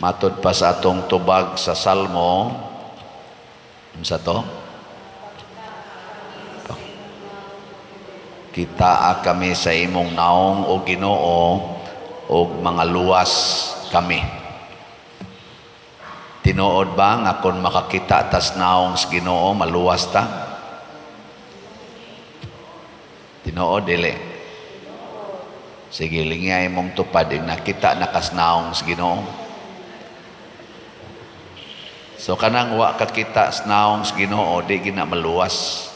Matod pa sa atong tubag sa Salmo, unsa to? Kitaa kami sa imong naong, o Ginoo, og mga luwas kami. Tinuod ba nga kung makakita tas naong sa Ginoo, maluwas ta? Tinuod dili? Sige, lingya imong tupad, nakita na kas naong sa Ginoo. So kanang wa kakita sa naong sa Ginoo, di gina maluwas.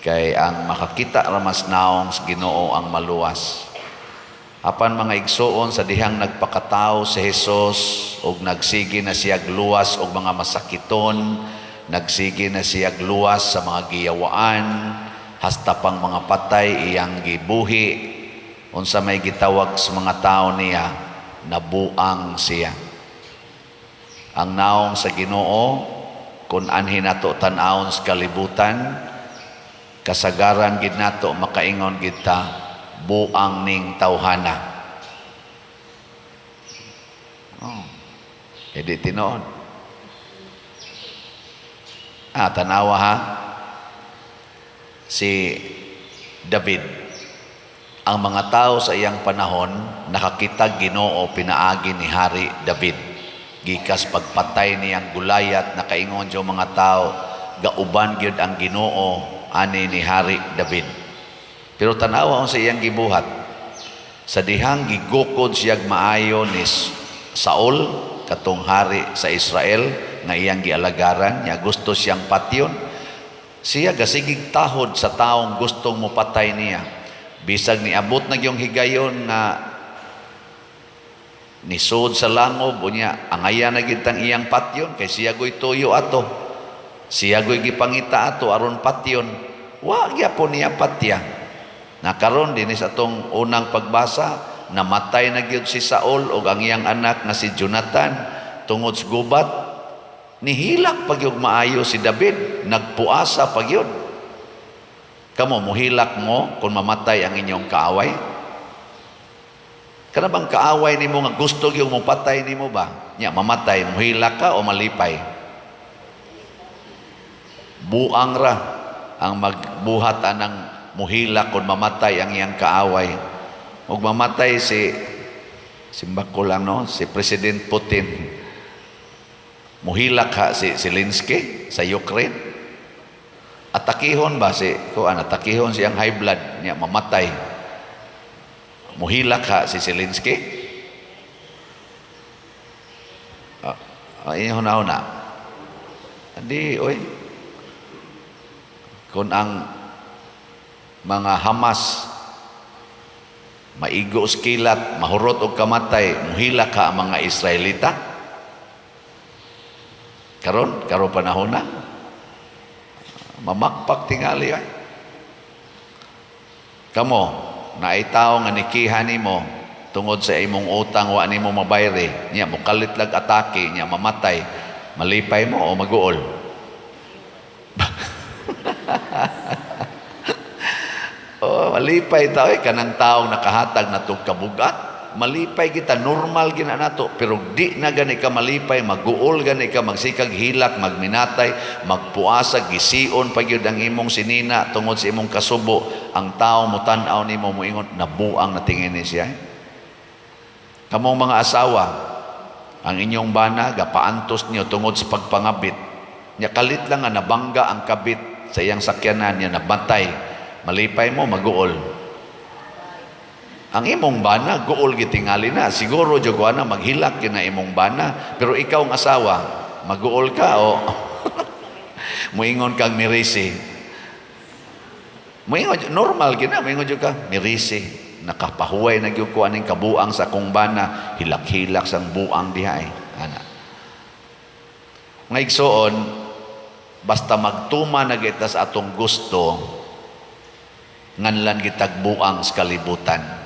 Kay ang makakita ra mas naong sa Ginoo ang maluwas. Apan, mga igsuon, sa dihang nagpakatao si Jesus ug nagsige na siyag luwas og mga masakiton, nagsige na siyag luwas sa mga giyawaan, hasta pang mga patay iyang gibuhi. Unsa may gitawag sa mga tao niya? Nabuang siya. Ang naong sa Ginoo, kung anhi nato tan-awon sa kalibutan, kasagaran gid nato makaingon gid ta, "Buang ning tawhana." Oh. Hindi tinuod? Ah, tanawa ha. Si David, ang mga tao sa iyang panahon nakakita Ginoo pinaagi ni Hari David. Gikas pagpatay niyang Goliath, nakaingon yung mga tao, "Gauban gyud ang Ginoo ani ni Hari David." Pero tanawa sa iyang gibuhat. Sa dihang gigukod siyag maayo ni Saul, katong hari sa Israel nga iyang gialagaran, niya gusto siyang patyon. Siya gasigig tahod sa taong gustong mopatay niya. Bisag niabot na yung higayon nga nisod sa langob, unya angaya na gid tang iyang patyon kay siya goy tuyo ato. Siya goy gipangita ato aron patyon. Wa gyapon niya patya. Na karon dinhi sa atong unang pagbasa, namatay na gyud si Saul ug ang iyang anak nga si Jonathan tungod sa gubat. Nihilak pa gyud maayo si David, nagpuasa pa gyud. Kamo, muhilak mo kung mamatay ang inyong kaaway? Kana bang kaaway nimo nga gusto gyud mo patay nimo ba? Nya mamatay, muhilak ka o malipay? Buang ra ang magbuhat anang muhilak kung mamatay ang iyang kaaway. Ug mamatay si, simbako lang no, si President Putin. Muhilak ha si Zelensky sa Ukraine? Atakihon ba si kuan, atakihon siyang high blood niya, mamatay. Muhilak ha si Zelensky? Ah, ah, inyo na. Hindi, oy. Kung ang mga Hamas maigo sa kilat, mahurot og kamatay, muhilak ka ang mga Israelita? Karon, karon panahon na. Mamakpak tingali ay. Kamo, naay tao nga nikiha nimo tungod sa imong utang wa nimo mabayri, nya mokalit lag atake, nya mamatay, malipay mo o maguol? Oh, malipay ta oy, kanang taong nakahatag natong kabugat. Malipay kita, normal gina nato, pero di na gani ka malipay, maguol gani ka, magsikag hilak, magminatay, magpuasa, gision pa gyud ang imong sinina tungod sa imong kasubo. Ang tao mutan-aw nimo, moingon, "Nabuang na tingin ni siya." Kamong mga asawa, ang inyong bana gapaantos niyo tungod sa pagpangabit. Nya kalit lang nga nabangga ang kabit sa iyang sakyanan niya, namatay. Malipay mo, maguol? Ang imong bana, guol gitingali na. Siguro jud na maghilak gyud na imong bana, pero ikaw ang asawa, maguol ka o muingon kang mirisi? Muingon normal gyud na, muingon jud ka, "Mirisi. Nakapahuway na gyud ko aning kabuang sa akong bana, hilak-hilak sang buang diha eh." Ana. Mga igsoon, basta magtuma na kita sa atong gusto, nganlan gitag buang sa kalibutan.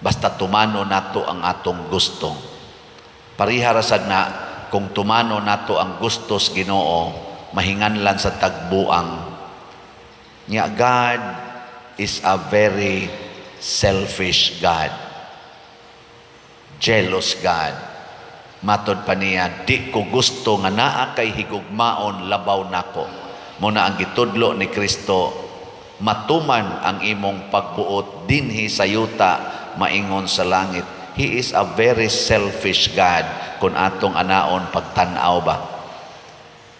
Basta tumano nato ang atong gusto. Pariha ra sad na kung tumano nato ang gusto sa Ginoo, mahinganlan sa tagbuang. Nya God is a very selfish God. Jealous God. Matod pa niya, "Di ko gusto nga naa kay higugmaon labaw nako." Mao na ang gitudlo ni Kristo, "Matuman ang imong pagbuot dinhi sa yuta maingon sa langit." He is a very selfish God kung atong anaon pagtan-aw ba.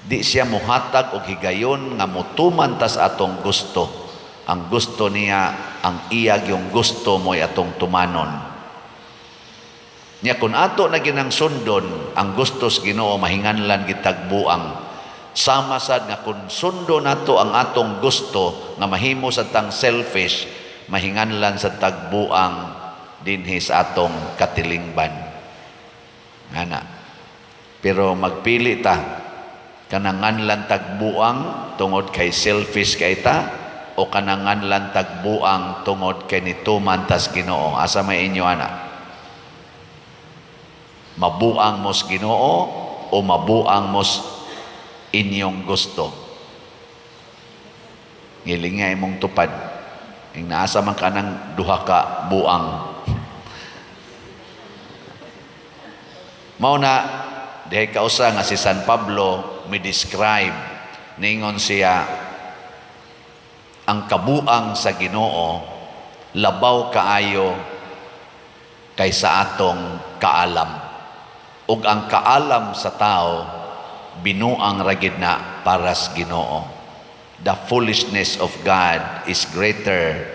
Di siya muhatag og higayon nga mutuman tas atong gusto. Ang gusto niya, ang iya yung gusto mo'y atong tumanon. Nya kung ato na ginang sundon ang gusto sa Ginoo, mahinganlan gitag buang. Sama sad nga kung sundon nato ang atong gusto nga mahimo sa tang selfish, mahinganlan sa tagbuang dinhi sa atong katilingban. Ngana. Pero magpili ta, kanang nganlan tagbuang tungod kay selfish kay ta o kanang nganlan tagbuang tungod kay nituman tas Ginoo. Asa may inyo ana? Mabuang mos Ginoo o mabuang mos inyong gusto? Ngilinga imong tupad. Ing naasa man ka ng duha ka buang. Mao na dihay kausa nga si San Pablo mi describe, ningon siya, ang kabuang sa Ginoo labaw kaayo kaysa atong kaalam, ug ang kaalam sa tao binuang ra gid na para sa Ginoo. The foolishness of God is greater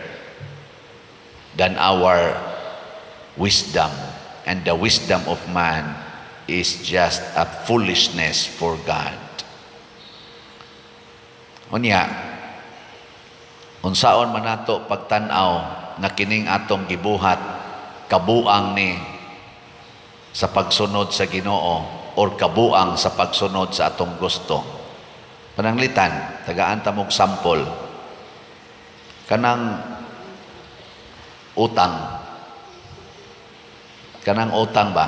than our wisdom, and the wisdom of man is just a foolishness for God. Unya, unsaon man nato pagtan-aw nga kining atong gibuhat, kabuang ni sa pagsunod sa Ginoo or kabuang sa pagsunod sa atong gusto? Pananglitan, tagaan ta mog sample. Kanang utang. Kanang utang ba?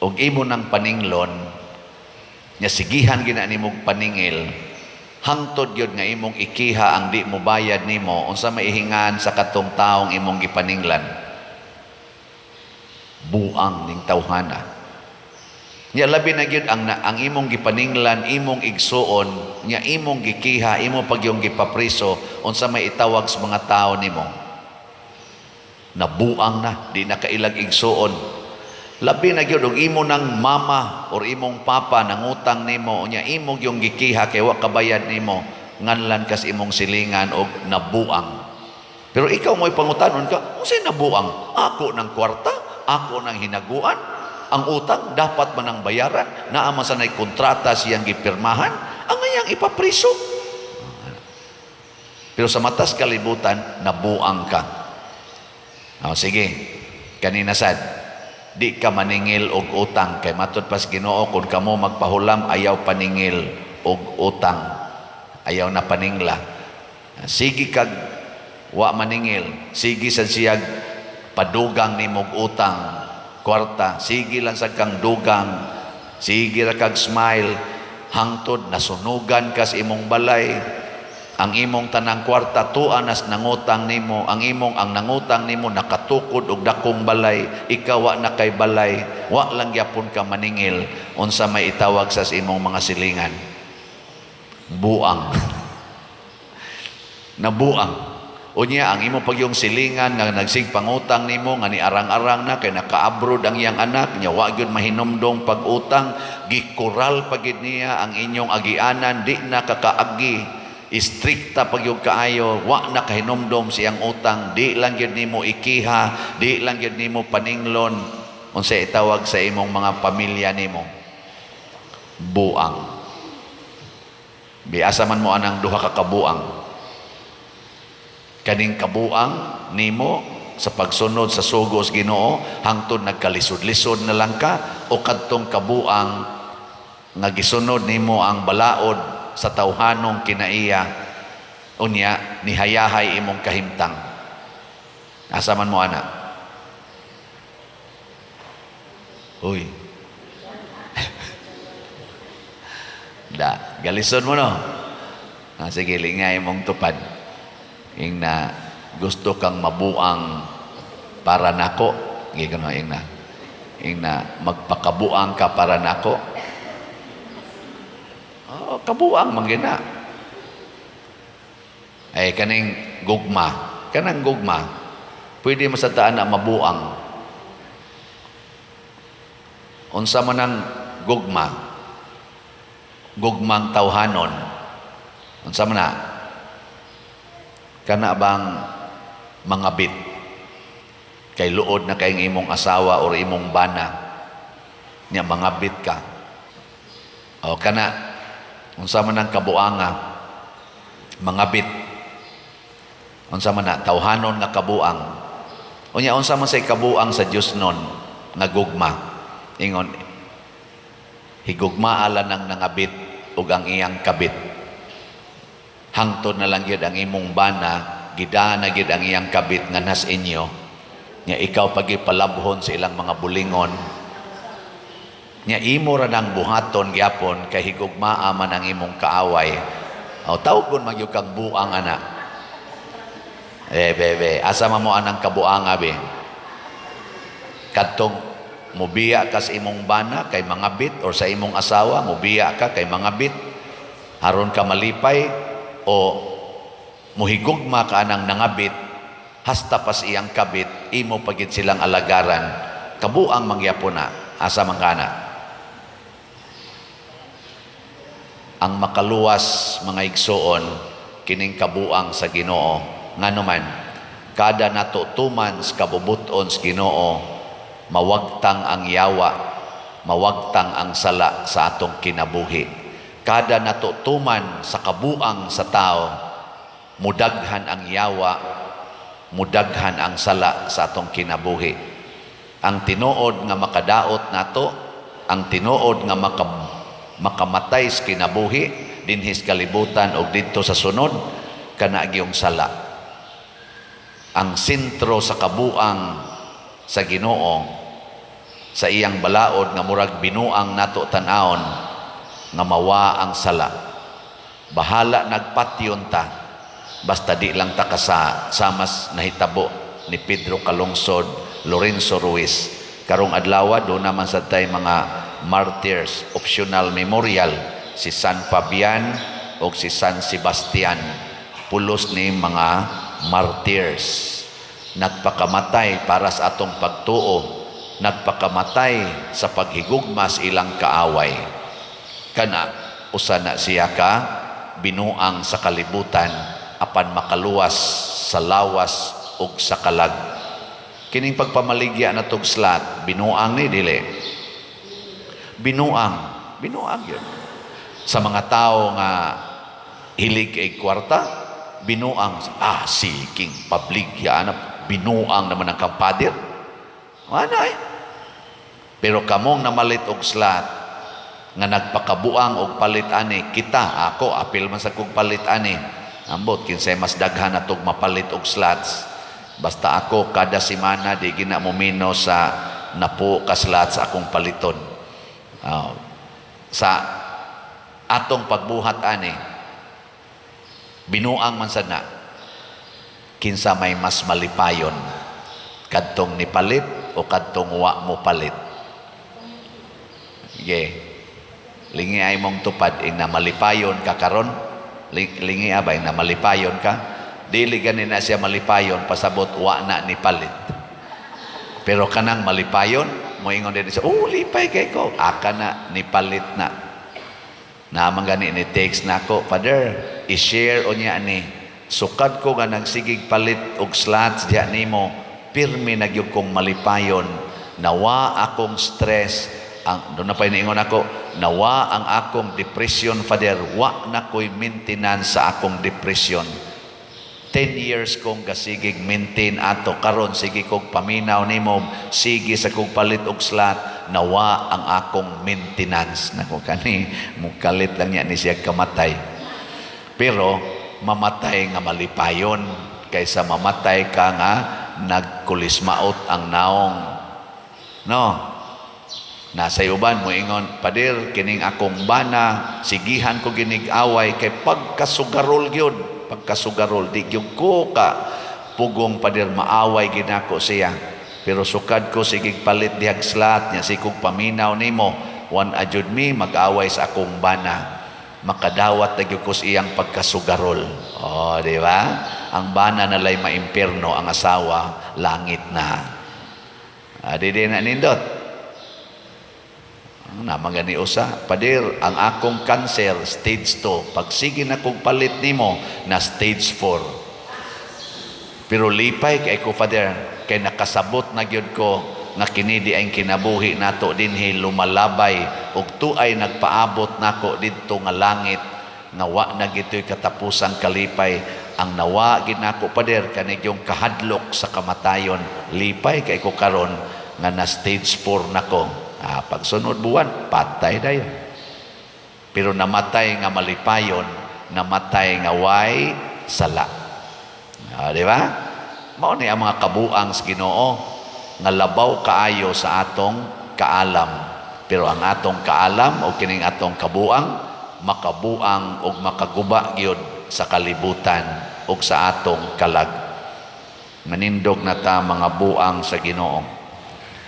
Og imo nang paninglon, nya sigihan gina nimog paningil, hangtod gyud nga imong ikiha ang di mo bayad nimo, unsa maihingan sa katong taong imong gipaninglan? Buang ning tawhana. Nya labi na gyud ang imong gipaninglan, imong igsuon, nya imong gikiha, imo pagyong gipapriso, unsa may itawag sa mga tao nimo? Nabuang na, di na kailag igsuon. Labi na gyud og imo nang mama or imong papa nangutang nimo, unya imo gyung gikiha kay wa kabayad nimo, nganlan kas imong silingan og nabuang. Pero ikaw mo'y pangutanon ka, unsay nabuang? Ako ng kwarta, ako ng hinaguan, ang utang dapat man ang bayaran, naa man sa nay kontrata siyang gipirmahan, ang ngayang ipapriso. Pero sa matas kalibutan, nabuang ka. O, sige, kanina sad, di ka maningil og utang kay matud pas Ginoo, kung kamo magpahulam, ayaw paningil og utang, ayaw na paningla. Sige kag wa maningil, sige sad siyag padugang nimog utang kwarta, sige lang sad kang dugang, sige ra kag smile hangtod nasunugan kas imong balay, ang imong tanang kwarta tuan nas nangutang nimo, ang nangutang nimo nakatukod og dakong balay, ikaw wa na kay balay, wa lang gyapon ka maningil, unsa may itawag sa imong mga silingan? Buang. Nabuang. Unya ang imo pagyong silingan nga nagsig pangutang nimo nga niarang-arang na kay naka-abroad ang iyang anak nya wa gyud mahinumdong pag-utang, gikural pagid niya ang inyong agianan, di na kakaagi, istrikta pag yung kaayo, wa na kahinumdom siyang utang, di lang gyud nimo ikiha, di lang gyud nimo paninglon, unsa itawag sa imong mga pamilya nimo? Buang. Biasa man mo anang duha ka kabuang. Kaning kabuang nimo sa pagsunod sa sugos Ginoo hangtod nagkalisod-lisod na lang ka, o kadtong kabuang nga gisunod nimo ang balaod sa tawhanong kinaiya, unya nihayahay imong kahimtang? Asa man mo ana? Uy. Da, galison mo no. Ah, sige, lingay imong tupad. Ing na gusto kang mabuang para nako, gigano ing na. Ingna magpakabuang ka para nako. Oh, kabuang man gina. Ay kaning gugma, kanang gugma. Pwede mo sa taan na mabuang. Unsa man ang gugma? Gugmang tawhanon. Unsa man na? Kana bang mga bit kay luod na kayong imong asawa or imong bana nya mga bit ka o kana, unsa man ang kabuanga, mga bit, unsa man na tawhanon nga kabuang? Unya unsa man say kabuang sa Dios nun nga gugma? Ingon, higugmaa lang nangabit ug ang iyang kabit. Hangtod na lang gyud ang imong bana, gidana gyud ang iyang kabit nga nas inyo nya, ikaw pagipalabhon sa ilang mga bulingon nya, imo ra nang buhaton gyapon kay higugmaa man ang imong kaaway. O tawgon man gyud kang buang ana. Eh, bebe, asa man mo anang kabuanga, be? Kadtong mubiya ka sa imong bana kay mga bit or sa imong asawa, mubiya ka kay mga bit aron ka malipay, o muhigugma ka anang nangabit hasta pas iyang kabit, imo pagid silang alagaran? Kabuang mangyapon na. Asa man kana ang makaluwas, mga igsuon? Kining kabuang sa Ginoo. Ngano man, kada nato tuman sa kabubuton sa Ginoo, mawagtang ang yawa, mawagtang ang sala sa atong kinabuhi. Kada nato tuman sa kabuang sa tao, mudaghan ang yawa, mudaghan ang sala sa atong kinabuhi. Ang tinuod nga makadaot nato, ang tinuod nga makamatay sa kinabuhi dinhi sa kalibutan og didto sa sunod, kana gyung sala. Ang sentro sa kabuang sa Ginoo sa iyang balaod nga murag binuang nato tan-awon nga mawa ang sala. Bahala nagpatyon ta, basta di lang ta kasa samas nahitabo ni Pedro Calungsod, Lorenzo Ruiz. Karong adlaw do naman sa tay mga martyrs optional memorial, si San Fabian o si San Sebastian. Pulos ni mga martyrs, nagpakamatay para sa atong pagtuo, nagpakamatay sa paghigugma sa ilang kaaway. Kana usa na siya ka binuang sa kalibutan apan makaluwas sa lawas ug sa kalag. Kining pagpamaligya na tog slot, binuang ni dili? Binuang, binuang yun. Sa mga tao nga hilig kay kwarta, binuang. Ah, si King Pabligya na binuang naman ang kampader. Wala eh. Pero kamong namalit og slot nga nagpakabuang og palit ani kita, ako apil man sa kog palit ani. Ambot kinsay mas daghan na tog mapalit og slots. Basta ako, kada semana di gina mo mino sa napo ka slots akong paliton. Sa atong pagbuhat ani, binuang man sad na. Kinsa may mas malipayon, kadtong nipalit o kadtong wa mo palit? Sige. Lingi ay mong tupad ing na malipayon ka karon. Lingi abay na malipayon ka. Dili gani na siya malipayon, pasabot wa na ni palit. Pero kanang malipayon, moingon din siya, "Oh, lipay kay ko." Aka na ni palit na. Naman gani ni text nako, "Father, i-share unya ni. Sukad ko nga nagsigig palit og slots diha nimo, pirmi na gyud kong malipayon. Nawa akong stress." Ang doon na pa niingon ako, "Nawa ang akong depression, Father, wa na ko'y maintenance sa akong depression. 10 years kong gasigig maintain ato, karon sige kog paminaw nimo, sige sa kog palit og slot, nawa ang akong maintenance." Nako, kani mukalit lang niya ni siya kamatay. Pero mamatay nga malipayon kaysa mamatay ka nga nagkulismaot ang naong, no? Nasa uban mo ingon, "Pader, kining akong bana, sigihan ko ginig-away kay pagkasugarol gyud, pagkasugarol, di gyud ko ka pugong, Pader, maaway ginako siya." Pero sukad ko sigig palit dihag slot nya, sikog paminaw nimo, wan ajud mi mag-away sa akong bana. Makadawat na gyud ko sa iyang pagkasugarol. Oh, di ba? Ang bana na lay maimpierno, ang asawa langit na. Ah, di di na nindot. Naman gani usa, "Pader, ang akong cancer stage 2. Pag sige na kong palit nimo na stage 4. Pero lipay kay ko, Father, kay nakasabot na gyud ko nga kini di ang kinabuhi nato dinhi lumalabay ug tuay nagpaabot nako didto nga langit nga wa na gito'y katapusang kalipay. Ang nawa gid nako, Pader, kani yung kahadlok sa kamatayon. Lipay kay ko karon nga na stage 4 nako." Ah, pagsunod buwan, patay dayon. Pero namatay nga malipayon, namatay nga way sala. Ah, di ba? Mao ni ang mga kabuang sa Ginoo nga labaw kaayo sa atong kaalam. Pero ang atong kaalam o kining atong kabuang, makabuang og makaguba gyud sa kalibutan ug sa atong kalag. Manindog na ta, mga buang sa Ginoo.